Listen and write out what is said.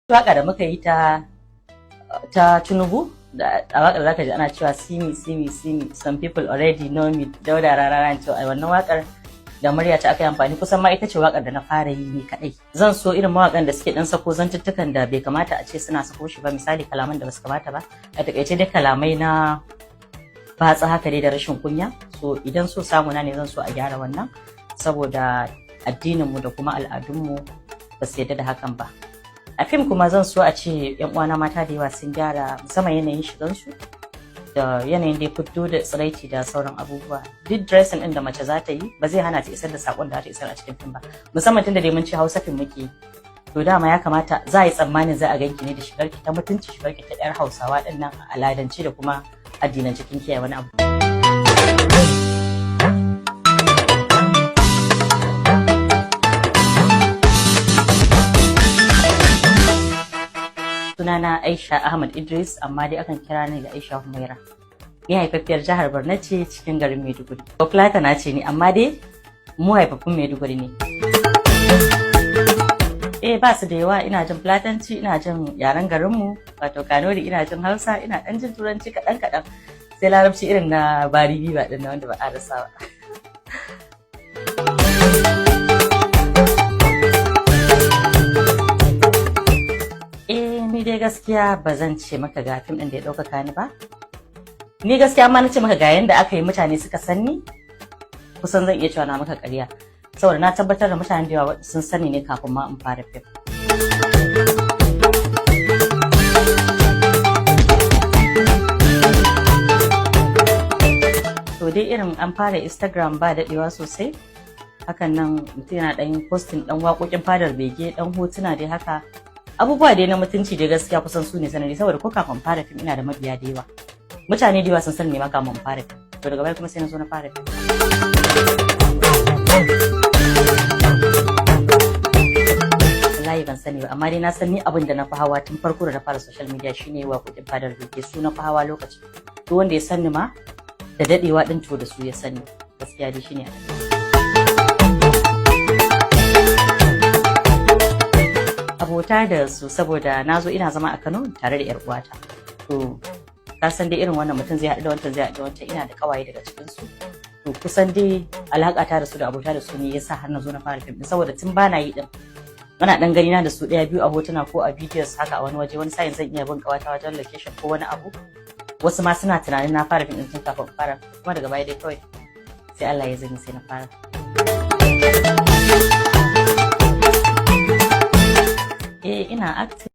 Waka da muka yi ta Tinubu, da a wakar zaka ji ana cewa, "See me, see me, see me, some people already know me, Dauda Rarara." To, a wannan wakar da murya ta aka yi amfani, kusan ma ita ce wakar da na fara yi ni kadai. Zan so irin mawakan da suke dan sako zantuttukan da bai kamata a ce suna sako shi ba, misali kalaman da basu kamata ba, a takaice dai kalamai na batsa haka dai da rashin kunya. So idan so samu na ne, zan so a gyara wannan, saboda addininmu da kuma al'adunmu ba su yarda da hakan ba. A fim kuma zan so a ce yan uwana mata da yawa sun gyara, musamman yanayin shigansu da yanayin da ya fito da tsiraici da sauran abubuwa. Duk dressing din da mace za ta yi ba zai hana ta isar da sakon da za ta isar a cikin fim ba, musamman tunda dai mun ce Hausa fim muke. To dama ya kamata za a yi tsammanin za a ganki ne da shigarki ta mutunci, shigarki ta yar Hausawa din nan, al'adance da kuma addinance kin kiyaye wani abu. Sunana Aisha Ahmad Idris, amma dai akan kira ni da Aisha Humaira. Ni haifaffiyar jihar Borno ce, cikin garin Maiduguri. Bafulatana ce ni, amma dai mu haifaffun Maiduguri ne. Eh, ba su da yawa. Ina jin Fulatanci, ina jin yaren garinmu, wato Kanuri, ina jin Hausa, ina ɗan jin Turanci kaɗan kaɗan. Sai Larabci irin na bari biba ɗin na wanda ba a rasa ba. Eh, ni dai gaskiya ba zan ce maka ga fim ɗin da ya ɗaukaka ni ba. Ni gaskiya ma na ce maka ga yanda aka yi mutane suka san ni, kusan zan iya cewa na maka ƙarya. Saboda na tabbatar da mutane da yawa sun sani ne kafin ma in fara fim. To dai irin an fara Instagram ba daɗewa sosai. Hakan nan mutum yana ɗan posting ɗan waƙoƙin fadar bege, ɗan hotuna dai haka. Abubuwa dai na mutunci dai, gaskiya kusan su ne sanadi, saboda ko kafin fara fim ina da mabiya da yawa. Mutane da yawa sun sani ne ma kafin fara fim. To daga baya kuma sai na zo na fara fim. Wallahi ban sani ba, amma dai na san ni abin da na fi hawa tun farko da na fara social media shine waƙoƙin fadar bege, su na fi hawa lokacin. Duk wanda ya sani ma da daɗewa ɗin, to da su ya sani. Gaskiya dai shine a abota da su, saboda na zo ina zama a Kano tare da 'yar uwata. To ka san dai irin wannan mutum zai haɗu da wancan, zai haɗu da wancan, ina da ƙawaye daga cikin su. To kusan dai alaƙa ta da su da abota da su ne yasa har na zo na fara fim ɗin, saboda tun bana yi ɗin muna ɗan gani na da su ɗaya biyu a hotuna ko a videos haka a wani waje. Wani sa'in zan iya bin ƙawata wajen location ko wani abu. Wasu ma suna tunanin na fara fim ɗin tun kafin in fara, kuma daga baya dai kawai sai Allah ya zani sai na fara. Eh, ina acting.